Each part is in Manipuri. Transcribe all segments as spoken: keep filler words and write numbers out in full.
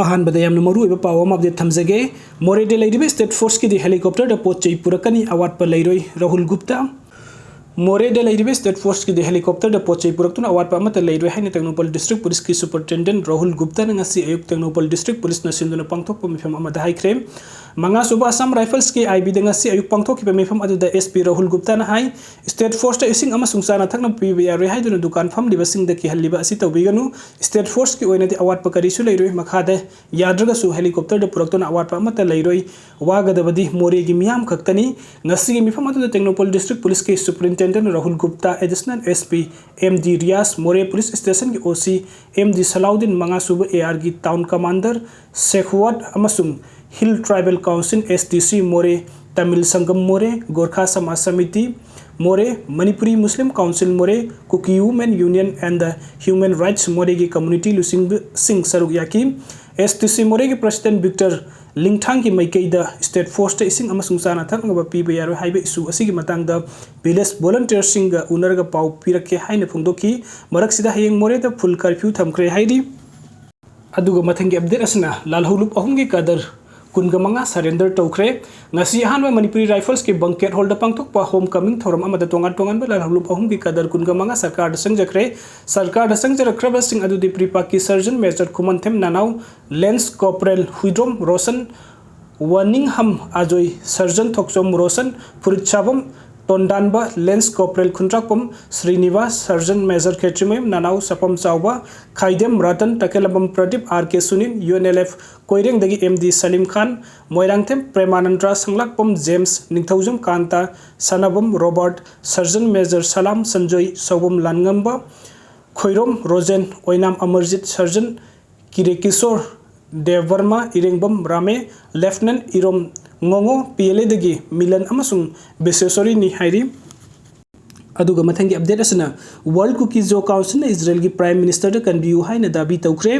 ꯑꯍꯥꯟꯕꯗ ꯌꯥꯝꯅ ꯃꯔꯨꯑꯣꯏꯕ ꯄꯥꯎ ꯑꯃ ꯑꯞꯗꯦꯠ ꯊꯝꯖꯒꯦ꯫ ꯃꯣꯔꯦꯗ ꯂꯩꯔꯤꯕ ꯁ꯭ꯇꯦꯠ ꯐꯣꯔꯁꯀꯤꯗꯤ ꯍꯦꯂꯤꯀꯣꯞꯇꯔꯗ ꯄꯣꯠ ꯆꯩ ꯄꯨꯔꯛꯀꯅꯤ, ꯑꯋꯥꯠꯄ ꯂꯩꯔꯣꯏ, ꯔꯥꯍꯨꯜ ꯒꯨꯞꯇꯥ꯫ ꯃꯣꯔꯦꯗ ꯂꯩꯔꯤꯕ ꯁ꯭ꯇꯦꯠ ꯐꯣꯔꯁꯀꯤꯗꯤ ꯍꯦꯂꯤꯀꯣꯞꯇꯔꯗ ꯄꯣꯠ ꯆꯩ ꯄꯨꯔꯛꯇꯨꯅ ꯑꯋꯥꯠꯄ ꯑꯃꯠꯇ ꯂꯩꯔꯣꯏ ꯍꯥꯏꯅ ꯇꯦꯡꯅꯧꯄꯜ ꯗꯤꯁꯇ꯭ꯔꯤꯛ ꯄꯨꯂꯤꯁꯀꯤ ꯁꯨꯄꯔꯤꯟꯇꯦꯟꯗꯦꯟꯠ ꯔꯥꯍꯨꯜ ꯒꯨꯞꯇꯥꯅ ꯉꯁꯤ ꯑꯌꯨꯛ ꯇꯦꯡꯅꯧꯄꯜ ꯗꯤꯁꯇ꯭ꯔꯤꯛ ꯄꯨꯂꯤꯁꯅ ꯁꯤꯟꯗꯨꯅ ꯄꯥꯡꯊꯣꯛꯄ ꯃꯤꯐꯝ ꯑꯃꯗ ꯍꯥꯏꯈ꯭ꯔꯦ꯫ ꯃꯉꯥꯁꯨꯕ ꯑꯁꯥꯝ ꯔꯥꯏꯐꯜꯁꯀꯤ ꯑꯥꯏ ꯕꯤꯗ ꯉꯁꯤ ꯑꯌꯨꯛ ꯄꯥꯡꯊꯣꯛꯈꯤꯕ ꯃꯤꯐꯝ ꯑꯗꯨꯗ ꯑꯦꯁ ꯄꯤ ꯔꯥꯍꯨꯜ ꯒꯨꯞꯇꯥꯅ ꯍꯥꯏ, ꯁ꯭ꯇꯦꯠ ꯐꯣꯔꯁꯇ ꯏꯁꯤꯡ ꯑꯃꯁꯨꯡ ꯆꯥꯅ ꯊꯛꯅꯕ ꯄꯤꯕ ꯌꯥꯔꯣꯏ ꯍꯥꯏꯗꯨꯅ ꯗꯨꯀꯥꯟ ꯐꯝꯂꯤꯕꯁꯤꯡꯗ ꯀꯤꯍꯜꯂꯤꯕ ꯑꯁꯤ ꯇꯧꯕꯤꯒꯅꯨ꯫ ꯁ꯭ꯇꯦꯠ ꯐꯣꯔꯁꯀꯤ ꯑꯣꯏꯅꯗꯤ ꯑꯋꯥꯠꯄ ꯀꯔꯤꯁꯨ ꯂꯩꯔꯣꯏ꯫ ꯃꯈꯥꯗ ꯌꯥꯗ꯭ꯔꯒꯁꯨ ꯍꯦꯂꯤꯀꯣꯞꯇꯔꯗ ꯄꯨꯔꯛꯇꯨꯅ ꯑꯋꯥꯠꯄ ꯑꯃꯠꯇ ꯂꯩꯔꯣꯏ꯫ ꯋꯥꯒꯗꯕꯗꯤ ꯃꯣꯔꯦꯒꯤ ꯃꯤꯌꯥꯝ ꯈꯛꯇꯅꯤ꯫ ꯉꯁꯤꯒꯤ ꯃꯤꯐꯝ ꯑꯗꯨꯗ ꯇꯦꯡꯅꯧꯄꯜ ꯗꯤꯁꯇ꯭ꯔꯤꯛ ꯄꯨꯂꯤꯁꯀꯤ superintendent Rahul Gupta, additional S P M D Riyas, Moreh police ꯁ꯭ꯇꯦꯁꯟꯒꯤ O C M D Salauddin, ꯃꯉꯥꯁꯨꯕ ꯑꯦ ꯑꯥꯔꯒꯤ ꯇꯥꯎꯟ ꯀꯃꯥꯟꯗꯔ ꯁꯦꯈꯋꯥꯠ ꯑꯃꯁꯨꯡ hill tribal council, S T C, Moreh, Tamil ꯁꯪꯒꯝ ꯃꯣꯔꯦ, ꯒꯣꯔꯈꯥ ꯁꯃꯥꯖ ꯁꯃꯤꯇꯤ ꯃꯣꯔꯦ, ꯃꯅꯤꯄꯨꯔꯤ ꯃꯨꯁꯂꯤꯝ ꯀꯥꯎꯟꯁꯤꯜ ꯃꯣꯔꯦ, Kuki women union and the Human Rights ꯃꯣꯔꯦꯒꯤ ꯀꯝꯃ꯭ꯌꯨꯅꯤꯇꯤ ꯂꯨꯆꯤꯡꯕꯁꯤꯡ ꯁꯔꯨꯛ ꯌꯥꯈꯤ꯫ ꯑꯦꯁ ꯇꯤ ꯁꯤ ꯃꯣꯔꯦꯒꯤ ꯄ꯭ꯔꯁꯤꯗꯦꯟꯠ ꯚꯤꯛꯇꯔ ꯂꯤꯡꯊꯥꯡꯒꯤ ꯃꯥꯏꯀꯩꯗ ꯁ꯭ꯇꯦꯠ ꯐꯣꯔꯁꯇ ꯏꯁꯤꯡ ꯑꯃꯁꯨꯡ ꯆꯥꯅ ꯊꯛꯅꯕ ꯄꯤꯕ ꯌꯥꯔꯣꯏ ꯍꯥꯏꯕ ꯏꯁꯨ ꯑꯁꯤꯒꯤ ꯃꯇꯥꯡꯗ ꯚꯤꯂꯦꯖ ꯚꯣꯂꯨꯟꯇꯤꯌꯔꯁꯤꯡꯒ ꯎꯅꯔꯒ ꯄꯥꯎ ꯄꯤꯔꯛꯀꯦ ꯍꯥꯏꯅ ꯐꯣꯡꯗꯣꯛꯈꯤ꯫ ꯃꯔꯛꯁꯤꯗ ꯍꯌꯦꯡ ꯃꯣꯔꯦꯗ ꯐꯨꯜ ꯀꯔꯐ꯭ꯌꯨ ꯊꯝꯈ꯭ꯔꯦ ꯍꯥꯏꯔꯤ꯫ ꯑꯗꯨꯒ ꯃꯊꯪꯒꯤ ꯑꯞꯗꯦꯠ ꯑꯁꯤꯅ ꯂꯥꯜꯍꯧꯂꯨꯞ ꯑꯍꯨꯝꯒꯤ ꯀꯥꯗꯔ ꯀꯨꯟꯒ ꯃꯉꯥ ꯁꯔꯦꯟꯗꯔ ꯇꯧꯈ꯭ꯔꯦ꯫ ꯉꯁꯤ ꯑꯍꯥꯟꯕ ꯃꯅꯤꯄꯨꯔꯤ ꯔꯥꯏꯐꯜꯁꯀꯤ ꯕꯪꯀꯦꯠ ꯍꯣꯜꯗ ꯄꯥꯡꯊꯣꯛꯄ ꯍꯣꯝ ꯀꯃꯤꯡ ꯊꯧꯔꯝ ꯑꯃꯗ ꯇꯣꯉꯥꯟ ꯇꯣꯉꯥꯟꯕ ꯂꯥꯜꯍꯧꯂꯨꯞ ꯑꯍꯨꯝꯒꯤ ꯀꯥꯗꯔ ꯀꯨꯟꯒ ꯃꯉꯥ ꯁꯔꯀꯥꯔꯗ ꯆꯪꯖꯈ꯭ꯔꯦ꯫ ꯁꯔꯀꯥꯔꯗ ꯆꯪꯖꯔꯛꯈ꯭ꯔꯕꯁꯤꯡ ꯑꯗꯨꯗꯤ ꯄ꯭ꯔꯤꯄꯥꯛꯀꯤ surgeon major Khumanthem Nanao, lance corporal Huidrom Roshan, Waningham Ajoy, sergeant Thokchom Roshan, Phuritsabam Tondonba, lance corporal Khundrakpam Srinibas, sergeant major Khetrimayum Nanao Sapam Chaoba, Khaidem Ratan, Takhellambam Pradip, R K Sunil, U N L F ꯀꯣꯏꯔꯦꯡꯗꯒꯤ M D Salim Khan, Moirangthem Premanandra, Shanglakpam James, Ningthoujam Kanta, Sanabam Robert, sergeant major Salam Sanjoy, Soubam Langamba, Khoirom Rojen, Oinam Amarjit, sergeant Kirekishor, Debarma, Irengbam Rame, lieutenant Irom ꯉꯣꯉꯣ, ꯄꯤ ꯑꯦꯜ ꯑꯦꯗꯒꯤ ꯃꯤꯂꯟ ꯑꯃꯁꯨꯡ ꯕꯤꯁꯦꯁꯣꯔꯤꯅꯤ ꯍꯥꯏꯔꯤ꯫ ꯑꯗꯨꯒ ꯃꯊꯪꯒꯤ ꯑꯞꯗꯦꯠ ꯑꯁꯤꯅ ꯋꯥꯔꯜ ꯀꯨꯀꯤ ꯖꯣ ꯀꯥꯎꯟꯁꯤꯜꯅ ꯏꯖꯔꯦꯜꯒꯤ ꯄ꯭ꯔꯥꯏꯝ ꯃꯤꯅꯤꯁꯇꯔꯗ ꯀꯟꯕꯤꯌꯨ ꯍꯥꯏꯅ ꯗꯥꯕꯤ ꯇꯧꯈ꯭ꯔꯦ꯫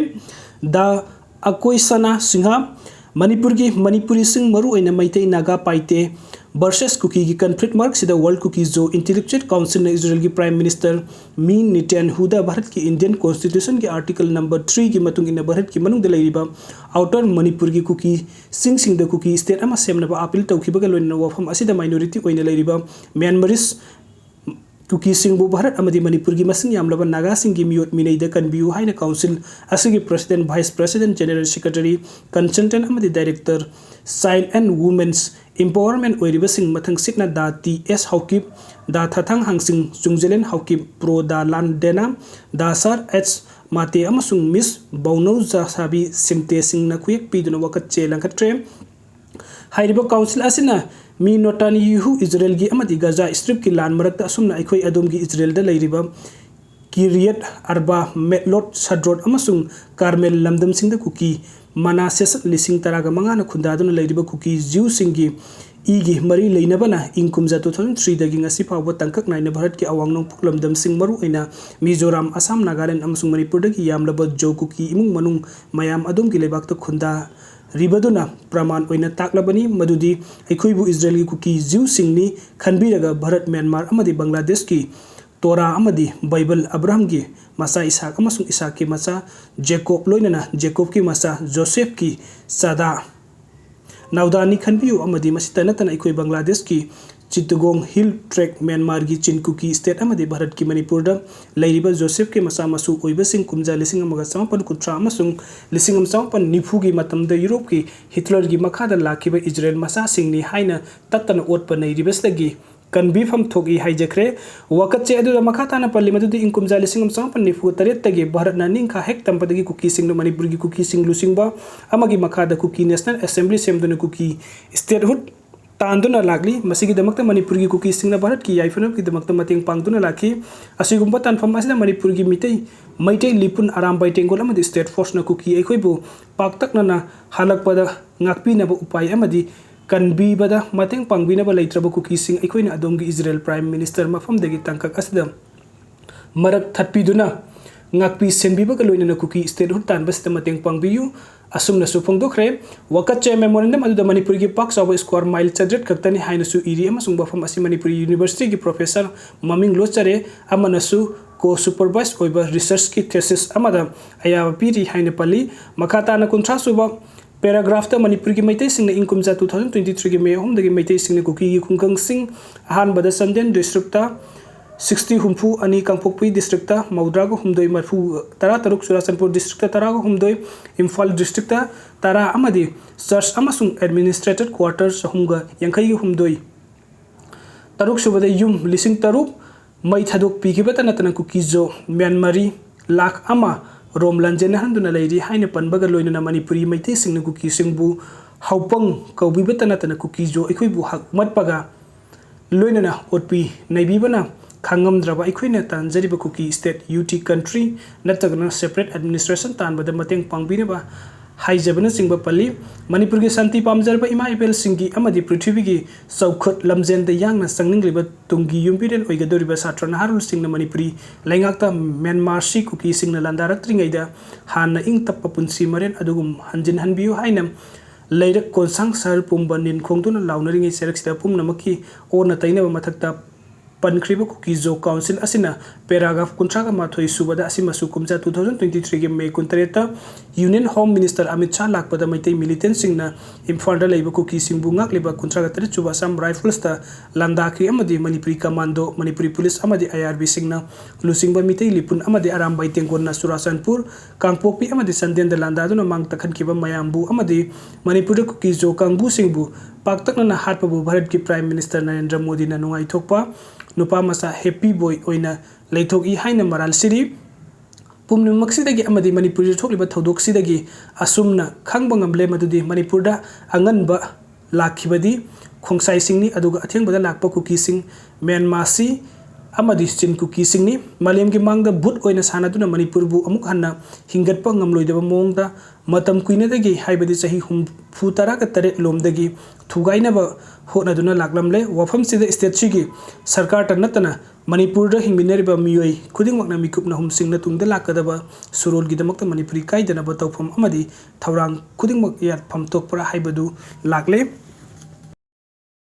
ꯗꯥ ꯑꯀꯣꯏꯁꯅꯥ ꯁꯤꯡꯍ, ꯃꯅꯤꯄꯨꯔꯒꯤ ꯃꯅꯤꯄꯨꯔꯤꯁꯤꯡ, ꯃꯔꯨꯑꯣꯏꯅ ꯃꯩꯇꯩ, ꯅꯥꯒꯥ, ꯄꯥꯏꯇꯦ versus ꯀꯨꯀꯤꯒꯤ conflict ꯃꯔꯛꯁꯤꯗ World Kuki Zo Intellectual Councilꯅ ꯏꯖꯔꯦꯜꯒꯤ Prime Minister ꯃꯤ ꯅꯤꯇꯥꯟꯌꯥꯍꯨꯗ ꯚꯥꯔꯠꯀꯤ Indian Constitutionꯒꯤ Article number threeꯒꯤ ꯃꯇꯨꯡ ꯏꯟꯅ ꯚꯥꯔꯠꯀꯤ ꯃꯅꯨꯡꯗ ꯂꯩꯔꯤꯕ Outer ꯃꯅꯤꯄꯨꯔꯒꯤ ꯀꯨꯀꯤꯁꯤꯡꯁꯤꯡꯗ ꯀꯨꯀꯤ state ꯑꯃ ꯁꯦꯝꯅꯕ appeal ꯇꯧꯈꯤꯕꯒ ꯂꯣꯏꯅꯅ ꯋꯥꯐꯝ ꯑꯁꯤꯗ minority ꯑꯣꯏꯅ ꯂꯩꯔꯤꯕ Myanmarese ꯀꯨꯀꯤꯁꯤꯡꯕꯨ ꯚꯥꯔꯠ ꯑꯃꯗꯤ ꯃꯅꯤꯄꯨꯔꯒꯤ ꯃꯁꯤꯡ ꯌꯥꯝꯂꯕ ꯅꯥꯒꯥꯁꯤꯡꯒꯤ ꯃꯤꯑꯣꯠ ꯃꯤꯅꯩꯗ ꯀꯟꯕꯤꯌꯨ ꯍꯥꯏꯅ Council ꯑꯁꯤꯒꯤ President, Vice President, General Secretary, Consultant ꯑꯃꯗꯤ Director, Child and Women's Empowerment ꯑꯣꯏꯔꯤꯕꯁꯤꯡ ꯃꯊꯪꯁꯤꯠꯅ ꯗꯥ ꯇꯤ ꯑꯦꯁ ꯍꯥꯎꯀꯤꯞ, ꯗꯥ ꯊꯥꯊꯥꯡ ꯍꯥꯡꯁꯤꯡ, ꯆꯨꯡꯖꯂꯦꯟ ꯍꯥꯎꯀꯤꯞ, ꯄ꯭ꯔꯣ ꯗꯥ ꯂꯥꯟ ꯗꯦꯅꯥ, ꯗꯥ ꯁꯥꯔ ꯑꯦꯆ ꯃꯥꯇꯦ ꯑꯃꯁꯨꯡ ꯃꯤꯁ ꯕꯧꯅꯧꯖꯥꯁꯥꯕꯤ ꯁꯤꯝꯇꯦ ꯁꯤꯡꯅ ꯈꯨꯌꯦꯛ ꯄꯤꯗꯨꯅ ꯋꯥꯀꯠꯆꯦ ꯂꯪꯈꯠꯈ꯭ꯔꯦ꯫ ꯍꯥꯏꯔꯤꯕ Council ꯑꯁꯤꯅ ꯃꯤ ꯅꯣꯇꯥꯟꯌꯨꯍꯨ ꯏꯖꯔꯦꯜꯒꯤ ꯑꯃꯗꯤ ꯒꯖꯥ ꯁ꯭ꯇ꯭ꯔꯤꯞꯀꯤ ꯂꯥꯟ ꯃꯔꯛꯇ ꯑꯁꯨꯝꯅ ꯑꯩꯈꯣꯏ ꯑꯗꯣꯝꯒꯤ ꯏꯖꯔꯦꯜꯗ ꯂꯩꯔꯤꯕ ꯀꯤꯔꯤꯌꯠ ꯑꯔꯕꯥ, ꯃꯦꯠꯂꯣꯠ, ꯁꯗ꯭ꯔꯣꯠ ꯑꯃꯁꯨꯡ ꯀꯥꯔꯃꯦꯜ ꯂꯝꯗꯝꯁꯤꯡꯗ ꯀꯨꯀꯤ ꯃꯅꯥꯁꯦꯁ ꯂꯤꯁꯤꯡ ꯇꯔꯥꯒ ꯃꯉꯥꯅ ꯈꯨꯟꯗꯥꯗꯨꯅ ꯂꯩꯔꯤꯕ ꯀꯨꯀꯤ ꯖ꯭ꯌꯨꯁꯤꯡꯒꯤ ꯏꯒꯤ ꯃꯔꯤ ꯂꯩꯅꯕꯅ ꯏꯪ ꯀꯨꯝꯖꯥ two thousand threeꯗꯒꯤ ꯉꯁꯤ ꯐꯥꯎꯕ ꯇꯥꯡꯀꯛ ꯅꯥꯏꯅ ꯚꯥꯔꯠꯀꯤ ꯑꯋꯥꯡ ꯅꯣꯡꯄꯣꯛ ꯂꯝꯗꯝꯁꯤꯡ, ꯃꯔꯨꯑꯣꯏꯅ ꯃꯤꯖꯣꯔꯥꯝ, ꯑꯁꯥꯝ, ꯅꯥꯒꯥꯂꯦꯟ ꯑꯃꯁꯨꯡ ꯃꯅꯤꯄꯨꯔꯗꯒꯤ ꯌꯥꯝꯂꯕ ꯖꯣ ꯀꯨꯀꯤ ꯏꯃꯨꯡ ꯃꯅꯨꯡ ꯃꯌꯥꯝ ꯑꯗꯣꯝꯒꯤ ꯂꯩꯕꯥꯛꯇ ꯈꯨꯟꯗꯥꯔꯤꯕꯗꯨꯅ ꯄ꯭ꯔꯃꯥꯟ ꯑꯣꯏꯅ ꯇꯥꯛꯂꯕꯅꯤ ꯃꯗꯨꯗꯤ ꯑꯩꯈꯣꯏꯕꯨ ꯏꯖꯔꯦꯜꯒꯤ ꯀꯨꯀꯤ ꯖ꯭ꯌꯨꯁꯤꯡꯅꯤ ꯈꯟꯕꯤꯔꯒ ꯚꯥꯔꯠ, ꯃ꯭ꯌꯥꯟꯃꯥꯔ ꯑꯃꯗꯤ ꯕꯪꯒ꯭ꯂꯥꯗꯦꯁꯀꯤ ꯇꯣꯔꯥ ꯑꯃꯗꯤ ꯕꯥꯏꯕꯜ, ꯑꯕ꯭ꯔꯥꯍꯝꯒꯤ ꯃꯆꯥ ꯏꯁꯥꯛ ꯑꯃꯁꯨꯡ ꯏꯁꯥꯛꯀꯤ ꯃꯆꯥ ꯖꯦꯀꯣꯕ, ꯂꯣꯏꯅꯅ ꯖꯦꯀꯣꯕꯀꯤ ꯃꯆꯥ ꯖꯣꯁꯦꯐꯀꯤ ꯆꯥꯗꯥ ꯅꯥꯎꯗꯥꯅꯤ ꯈꯟꯕꯤꯌꯨ, ꯑꯃꯗꯤ ꯃꯁꯤꯇ ꯅꯠꯇꯅ ꯑꯩꯈꯣꯏ ꯕꯪꯒ꯭ꯂꯥꯗꯦꯁꯀꯤ ꯆꯤꯠꯇꯒꯣꯡ ꯍꯤꯜ ꯇ꯭ꯔꯦꯛ, ꯃ꯭ꯌꯥꯟꯃꯥꯔꯒꯤ ꯆꯤꯟ ꯀꯨꯀꯤ state ꯑꯃꯗꯤ ꯚꯥꯔꯠꯀꯤ ꯃꯅꯤꯄꯨꯔꯗ ꯂꯩꯔꯤꯕ ꯖꯣꯁꯦꯐꯀꯤ ꯃꯆꯥ ꯃꯁꯨ ꯑꯣꯏꯕꯁꯤꯡ ꯀꯨꯝꯖꯥ ꯂꯤꯁꯤꯡ ꯑꯃꯒ ꯆꯃꯥꯄꯟ ꯀꯨꯟꯊ꯭ꯔꯥ ꯑꯃꯁꯨꯡ ꯂꯤꯁꯤꯡ ꯑꯃ ꯆꯃꯥꯄꯟ ꯅꯤꯐꯨꯒꯤ ꯃꯇꯝꯗ ꯌꯨꯔꯣꯞꯀꯤ ꯍꯤꯠꯂꯔꯒꯤ ꯃꯈꯥꯗ ꯂꯥꯛꯈꯤꯕ ꯏꯖꯔꯦꯜ ꯃꯆꯥꯁꯤꯡꯅꯤ ꯍꯥꯏꯅ ꯇꯠꯇꯅ ꯑꯣꯠꯄ ꯅꯩꯔꯤꯕꯁꯤꯗꯒꯤ ꯀꯟꯕꯤꯐꯝ ꯊꯣꯛꯏ ꯍꯥꯏꯖꯈ꯭ꯔꯦ꯫ ꯋꯥꯀꯠꯆꯦ ꯑꯗꯨꯗ ꯃꯈꯥ ꯇꯥꯅ ꯄꯜꯂꯤ ꯃꯗꯨꯗꯤ ꯏꯪ ꯀꯨꯝꯖꯥ ꯂꯤꯁꯤꯡ ꯑꯃ ꯆꯃꯥꯄꯟ ꯅꯤꯐꯨ ꯇꯔꯦꯠꯇꯒꯤ ꯚꯥꯔꯠꯅ ꯅꯤꯡꯈꯥ ꯍꯦꯛ ꯇꯝꯕꯗꯒꯤ ꯀꯨꯀꯤꯁꯤꯡꯅ ꯃꯅꯤꯄꯨꯔꯒꯤ ꯀꯨꯀꯤꯁꯤꯡ ꯂꯨꯆꯤꯡꯕ ꯑꯃꯒꯤ ꯃꯈꯥꯗ ꯀꯨꯀꯤ National Assembly ꯁꯦꯝꯗꯨꯅ ꯀꯨꯀꯤ statehood ꯇꯥꯟꯗꯨꯅ ꯂꯥꯛꯂꯤ꯫ ꯃꯁꯤꯒꯤꯗꯃꯛꯇ ꯃꯅꯤꯄꯨꯔꯒꯤ ꯀꯨꯀꯤꯁꯤꯡꯅ ꯚꯥꯔꯠꯀꯤ ꯌꯥꯏꯐꯅꯕꯒꯤꯗꯃꯛꯇ ꯃꯇꯦꯡ ꯄꯥꯡꯗꯨꯅ ꯂꯥꯛꯈꯤ꯫ ꯑꯁꯤꯒꯨꯝꯕ ꯇꯥꯟꯐꯝ ꯑꯁꯤꯗ ꯃꯅꯤꯄꯨꯔꯒꯤ ꯃꯤꯇꯩ, ꯃꯩꯇꯩ ꯂꯤꯄꯨꯟ ꯑꯔꯥꯝꯕꯥꯏ ꯇꯦꯡꯒꯣꯜ ꯑꯃꯗꯤ state forceꯅ ꯀꯨꯀꯤ ꯑꯩꯈꯣꯏꯕꯨ ꯄꯥꯛꯇꯛꯅꯅ ꯍꯜꯂꯛꯄꯗ ꯉꯥꯛꯄꯤꯅꯕ ꯎꯄꯥꯏ ꯑꯃꯗꯤ ꯀꯟꯕꯤꯕꯗ ꯃꯇꯦꯡ ꯄꯥꯡꯕꯤꯅꯕ ꯂꯩꯇ꯭ꯔꯕ ꯀꯨꯀꯤꯁꯤꯡ ꯑꯩꯈꯣꯏꯅ ꯑꯗꯣꯝꯒꯤ ꯏꯖꯔꯦꯜ Prime Minister ꯃꯐꯝꯗꯒꯤ ꯇꯥꯡꯀꯛ ꯑꯁꯤꯗ ꯃꯔꯛ ꯊꯠꯄꯤꯗꯨꯅ ꯉꯥꯛꯄꯤ ꯁꯦꯟꯕꯤꯕꯒ ꯂꯣꯏꯅꯅ ꯀꯨꯀꯤ statehood ꯇꯥꯟꯕꯁꯤꯗ ꯃꯇꯦꯡ ꯄꯥꯡꯕꯤꯌꯨ ꯑꯁꯨꯝꯅꯁꯨ ꯐꯣꯡꯗꯣꯛꯈ꯭ꯔꯦ꯫ ꯋꯥꯀꯠꯆꯦ memorandum ꯑꯗꯨꯗ ꯃꯅꯤꯄꯨꯔꯒꯤ ꯄꯥꯛ ꯆꯥꯎꯕ square mile ꯆꯥꯇ꯭ꯔꯦꯠ ꯈꯛꯇꯅꯤ ꯍꯥꯏꯅꯁꯨ ꯏꯔꯤ ꯑꯃꯁꯨꯡ ꯋꯥꯐꯝ ꯑꯁꯤ ꯃꯅꯤꯄꯨꯔꯤ universityꯒꯤ professor ꯃꯃꯤꯡ ꯂꯣꯠꯆꯔꯦ ꯑꯃꯅꯁꯨ co-supervise ꯑꯣꯏꯕ researchꯀꯤ thesis ꯑꯃꯗ ꯑꯌꯥꯕ ꯄꯤꯔꯤ ꯍꯥꯏꯅ ꯄꯜꯂꯤ꯫ ꯃꯈꯥ ꯇꯥꯅ ꯀꯨꯟꯊ꯭ꯔꯥ ꯁꯨꯕ paragraphꯇ ꯃꯅꯤꯄꯨꯔꯒꯤ ꯃꯩꯇꯩꯁꯤꯡꯅ ꯏꯪ ꯀꯨꯝꯖꯥ two thousand twenty threeꯒꯤ May ꯑꯍꯨꯝꯗꯒꯤ ꯃꯩꯇꯩꯁꯤꯡꯅ ꯀꯨꯀꯤꯒꯤ ꯈꯨꯡꯒꯪꯁꯤꯡ, ꯑꯍꯥꯟꯕꯗ ꯆꯥꯟꯗꯦꯜ districtꯇ sixty ꯍꯨꯝꯐꯨ ꯑꯅꯤ, ꯀꯥꯡꯄꯣꯛꯄꯤ districtꯇ ꯃꯧꯗ꯭ꯔꯥꯒ ꯍꯨꯝꯗꯣꯏ, ꯃꯔꯤꯐꯨ ꯇꯔꯥ ꯇꯔꯨꯛ, ꯆꯨꯔꯥꯆꯥꯟꯄꯨꯔ districtꯇ ꯇꯔꯥꯒ ꯍꯨꯝꯗꯣꯏ, ꯏꯝꯐꯥꯜ districtꯇ ꯇꯔꯥ ꯑꯃꯗꯤ church ꯑꯃꯁꯨꯡ administrated quarter ꯆꯍꯨꯝꯒ ꯌꯥꯡꯈꯩꯒ ꯍꯨꯝꯗꯣꯏ, ꯇꯔꯨꯛ ꯁꯨꯕꯗ ꯌꯨꯝ ꯂꯤꯁꯤꯡ ꯇꯔꯨꯛ ꯃꯩ ꯊꯥꯗꯣꯛꯄꯤꯈꯤꯕꯇ ꯅꯠꯇꯅ ꯀꯨꯀꯤꯖꯣ ꯃ꯭ꯌꯥꯟꯃꯥꯔꯤ ꯂꯥꯈ ꯑꯃ ꯔꯣꯝ ꯂꯥꯟꯖꯦꯟꯅꯍꯟꯗꯨꯅ ꯂꯩꯔꯤ ꯍꯥꯏꯅ ꯄꯟꯕꯒ ꯂꯣꯏꯅꯅ ꯃꯅꯤꯄꯨꯔꯤ ꯃꯩꯇꯩꯁꯤꯡꯅ ꯀꯨꯀꯤꯁꯤꯡꯕꯨ ꯍꯥꯎꯄꯪ ꯀꯧꯕꯤꯕꯇ ꯅꯠꯇꯅ ꯀꯨꯀꯤꯖꯣ ꯑꯩꯈꯣꯏꯕꯨ ꯍꯛꯃꯠꯄꯒ ꯂꯣꯏꯅꯅ ꯑꯣꯠꯄꯤ ꯅꯩꯕꯤꯕꯅ ꯈꯥꯡꯉꯝꯗ꯭ꯔꯕ ꯑꯩꯈꯣꯏꯅ ꯇꯥꯟꯖꯔꯤꯕ ꯀꯨꯀꯤ state, unity, country ꯅꯠꯇ꯭ꯔꯒꯅ separate administration ꯇꯥꯟꯕꯗ ꯃꯇꯦꯡ ꯄꯥꯡꯕꯤꯅꯕ ꯍꯥꯏꯖꯕꯅꯆꯤꯡꯕ ꯄꯜꯂꯤ꯫ ꯃꯅꯤꯄꯨꯔꯒꯤ ꯁꯥꯟꯇꯤ ꯄꯥꯝꯖꯔꯕ ꯏꯃꯥ ꯏꯕꯦꯜꯁꯤꯡꯒꯤ ꯑꯃꯗꯤ ꯄ꯭ꯔꯤꯊꯤꯕꯤꯒꯤ ꯆꯥꯎꯈꯠ ꯂꯝꯖꯦꯟꯗ ꯌꯥꯡꯅ ꯆꯪꯅꯤꯡꯂꯤꯕ ꯇꯨꯡꯒꯤ ꯌꯨꯝꯕꯤꯔꯦꯜ ꯑꯣꯏꯒꯗꯧꯔꯤꯕ ꯁꯥꯇ꯭ꯔ ꯅꯍꯥꯔꯣꯜꯁꯤꯡꯅ ꯃꯅꯤꯄꯨꯔꯤ ꯂꯩꯉꯥꯛꯇ ꯃ꯭ꯌꯥꯟꯃꯥꯔꯁꯤ ꯀꯨꯀꯤꯁꯤꯡꯅ ꯂꯥꯟꯗꯥꯔꯛꯇ꯭ꯔꯤꯉꯩꯗ ꯍꯥꯟꯅ ꯏꯪ ꯇꯞꯄ ꯄꯨꯟꯁꯤ ꯃꯔꯦꯟ ꯑꯗꯨꯒꯨꯝ ꯍꯟꯖꯤꯟꯍꯟꯕꯤꯌꯨ ꯍꯥꯏꯅ ꯂꯩꯔꯛ ꯀꯣꯟꯁꯥꯡ ꯁꯍꯔ ꯄꯨꯝꯕ ꯅꯤꯟ ꯈꯣꯡꯗꯨꯅ ꯂꯥꯎꯅꯔꯤꯉꯩ ꯆꯩꯔꯛꯁꯤꯗ ꯄꯨꯝꯅꯃꯛꯀꯤ ꯑꯣꯟꯅ ꯇꯩꯅꯕ ꯃꯊꯛꯇ ꯄꯟꯈ꯭ꯔꯤꯕ ꯀꯨꯀꯤ ꯖꯣ ꯀꯥꯎꯟꯁꯤꯜ ꯑꯁꯤꯅ paragraph ꯀꯨꯟꯊ꯭ꯔꯥꯒ ꯃꯥꯊꯣꯏ ꯁꯨꯕꯗ ꯑꯁꯤꯃꯁꯨ ꯀꯨꯝꯖꯥ two thousand twenty threeꯒꯤ May ꯀꯨꯟꯇꯔꯦꯠꯇ Union Home Minister Amit Shah ꯂꯥꯛꯄꯗ ꯃꯩꯇꯩ militantꯁꯤꯡꯅ ꯏꯝꯐꯥꯜꯗ ꯂꯩꯕ ꯀꯨꯀꯤꯁꯤꯡꯕꯨ ꯉꯥꯛꯂꯤꯕ ꯀꯨꯟꯊ꯭ꯔꯥꯒ ꯇꯔꯦꯠ ꯁꯨꯕ Assam Riflesꯇ ꯂꯥꯟꯗꯥꯈꯤ ꯑꯃꯗꯤ ꯃꯅꯤꯄꯨꯔꯤ commando, ꯃꯅꯤꯄꯨꯔꯤ police ꯑꯃꯗꯤ IRBꯁꯤꯡꯅ ꯂꯨꯆꯤꯡꯕ ꯃꯤꯇꯩ ꯂꯤꯄꯨꯟ ꯑꯃꯗꯤ ꯑꯔꯥꯝꯕꯥꯏ ꯇꯦꯡꯒꯣꯟꯅ ꯆꯨꯔꯥꯆꯥꯟꯄꯨꯔ, ꯀꯥꯡꯄꯣꯛꯄꯤ ꯑꯃꯗꯤ ꯆꯥꯟꯗꯦꯜꯗ ꯂꯥꯟꯗꯥꯗꯨꯅ ꯃꯥꯡ ꯇꯥꯛꯍꯟꯈꯤꯕ ꯃꯌꯥꯝꯕꯨ ꯑꯃꯗꯤ ꯃꯅꯤꯄꯨꯔꯗ ꯀꯨꯀꯤ ꯖꯣ ꯀꯥꯡꯕꯨꯁꯤꯡꯕꯨ ꯄꯥꯛꯇꯛꯅꯅ ꯍꯥꯠꯄꯕꯨ ꯚꯥꯔꯠꯀꯤ Prime Minister ꯅꯔꯦꯟꯗ꯭ꯔ ꯃꯣꯗꯤꯅ ꯅꯨꯡꯉꯥꯏꯊꯣꯛꯄ ꯅꯨꯄꯥ ꯃꯆꯥ happy boy ꯑꯣꯏꯅ ꯂꯩꯊꯣꯛꯏ ꯍꯥꯏꯅ ꯃꯔꯥꯜ ꯁꯤꯔꯤ꯫ ꯄꯨꯝꯅꯃꯛꯁꯤꯗꯒꯤ ꯑꯃꯗꯤ ꯃꯅꯤꯄꯨꯔꯗ ꯊꯣꯛꯂꯤꯕ ꯊꯧꯗꯣꯛꯁꯤꯗꯒꯤ ꯑꯁꯨꯝꯅ ꯈꯪꯕ ꯉꯝꯂꯦ ꯃꯗꯨꯗꯤ ꯃꯅꯤꯄꯨꯔꯗ ꯑꯉꯟꯕ ꯂꯥꯛꯈꯤꯕꯗꯤ ꯈꯣꯡꯁꯥꯏꯁꯤꯡꯅꯤ, ꯑꯗꯨꯒ ꯑꯊꯦꯡꯕꯗ ꯂꯥꯛꯄ ꯀꯨꯀꯤꯁꯤꯡ ꯃ꯭ꯌꯥꯟꯃꯥꯔꯁꯤ ꯑꯃꯗꯤ ꯆꯤꯟ ꯀꯨꯀꯤꯁꯤꯡꯅꯤ꯫ ꯃꯥꯂꯦꯝꯒꯤ ꯃꯥꯡꯗ ꯚꯨꯠ ꯑꯣꯏꯅ ꯁꯥꯟꯅꯗꯨꯅ ꯃꯅꯤꯄꯨꯔꯕꯨ ꯑꯃꯨꯛ ꯍꯟꯅ ꯍꯤꯡꯒꯠꯄ ꯉꯝꯂꯣꯏꯗꯕ ꯃꯑꯣꯡꯗ ꯃꯇꯝ ꯀꯨꯏꯅꯗꯒꯤ, ꯍꯥꯏꯕꯗꯤ ꯆꯍꯤ ꯍꯨꯝꯐꯨ ꯇꯔꯥꯒ ꯇꯔꯦꯠ ꯂꯣꯝꯗꯒꯤ ꯊꯨꯒꯥꯏꯅꯕ ꯍꯣꯠꯅꯗꯨꯅ ꯂꯥꯛꯂꯝꯂꯦ꯫ ꯋꯥꯐꯝꯁꯤꯗ stateꯁꯤꯒꯤ ꯁꯔꯀꯥꯔꯇ ꯅꯠꯇꯅ ꯃꯅꯤꯄꯨꯔꯗ ꯍꯤꯡꯃꯤꯟꯅꯔꯤꯕ ꯃꯤꯑꯣꯏ ꯈꯨꯗꯤꯡꯃꯛꯅ ꯃꯤꯀꯨꯞꯅ ꯍꯨꯝꯁꯤꯡꯅ ꯇꯨꯡꯗ ꯂꯥꯛꯀꯗꯕ ꯁꯨꯔꯣꯜꯒꯤꯗꯃꯛꯇ ꯃꯅꯤꯄꯨꯔꯤ ꯀꯥꯏꯗꯅꯕ ꯇꯧꯐꯝ ꯑꯃꯗꯤ ꯊꯧꯔꯥꯡ ꯈꯨꯗꯤꯡꯃꯛ ꯌꯥꯠꯐꯝ ꯊꯣꯛꯄ꯭ꯔꯥ ꯍꯥꯏꯕꯗꯨ ꯂꯥꯛꯂꯦ꯫